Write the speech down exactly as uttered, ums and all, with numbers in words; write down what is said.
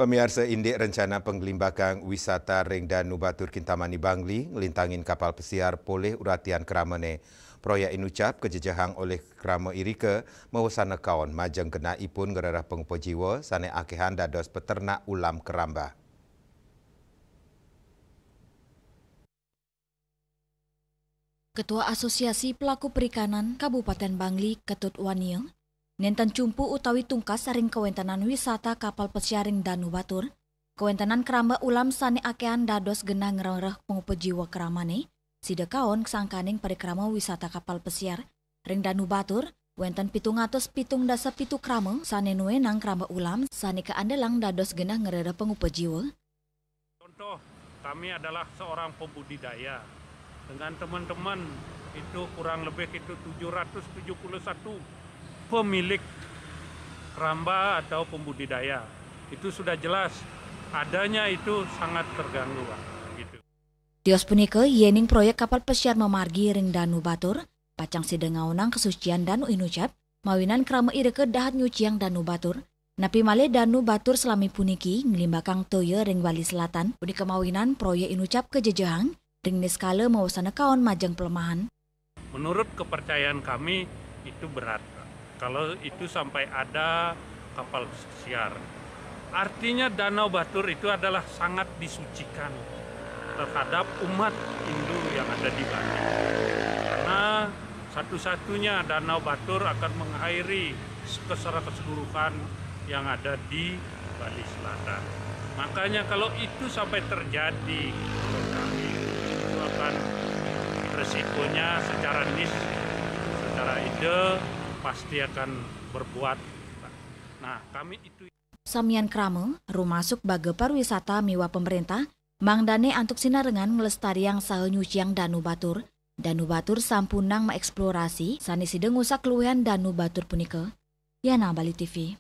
Pamiarsa, indik rencana panglimbakan wisata ring Danu Batur Kintamani Bangli, nglintangin kapal pesiar polih uratian kramane. Proyek inucap kajejehang olih krama irika mawasana kaon majeng genahipun ngrereh pangupa jiwa sane akehan dados peternak ulam keramba. Ketua Asosiasi Pelaku Perikanan Kabupaten Bangli, Ketut Wania, nenten cumpu utawi tungkas ring kawentenan wisata kapal pesiar ring Danu Batur, kawentenan keramba ulam sane akehan dados genah ngrereh pangupa jiwa kramane, sida kaon sangkaning parikrama wisata kapal pesiar ring Danu Batur, wenten pitung atus pitung dasa pitu krama sane nuenang keramba ulam sane kaandelang dados genah ngrereh pangupa jiwa. Contoh, kami adalah seorang pembudidaya. Dengan teman-teman itu kurang lebih itu tujuh ratus tujuh puluh satu pemilik keramba atau pembudidaya. Itu sudah jelas adanya itu sangat terganggu, Pak. Gitu. Tios punika, yening proyek kapal pesiar mamargi ring Danu Batur, pacang sida ngaonang kasucian Danu Inucap, mawinan krama irika dahat nyuciang Danu Batur. Napi malih Danu Batur salami puniki nglimbakang toya ring Bali Selatan, punika mawinan proyek inucap kajejehang ring niskala mawasana kaon majeng pelemahan. Menurut kepercayaan kami, itu berat, Pak. Kalau itu sampai ada kapal pesiar, artinya Danau Batur itu adalah sangat disucikan terhadap umat Hindu yang ada di Bali. Karena satu-satunya Danau Batur akan mengairi secara keseluruhan yang ada di Bali Selatan. Makanya kalau itu sampai terjadi, menurut kami, itu akan resikonya secara nis, secara ide pasti akan berbuat. Nah, kami itu Samian krama, rumasuk baga pariwisata miwah pemerintah, mangdane antuk sinarengan nglestariang saha nyuciang Danu Batur. Danu Batur sampunang maeksplorasi, sane sida ngusak kaluihan Danu Batur punika. Yana, Bali T V.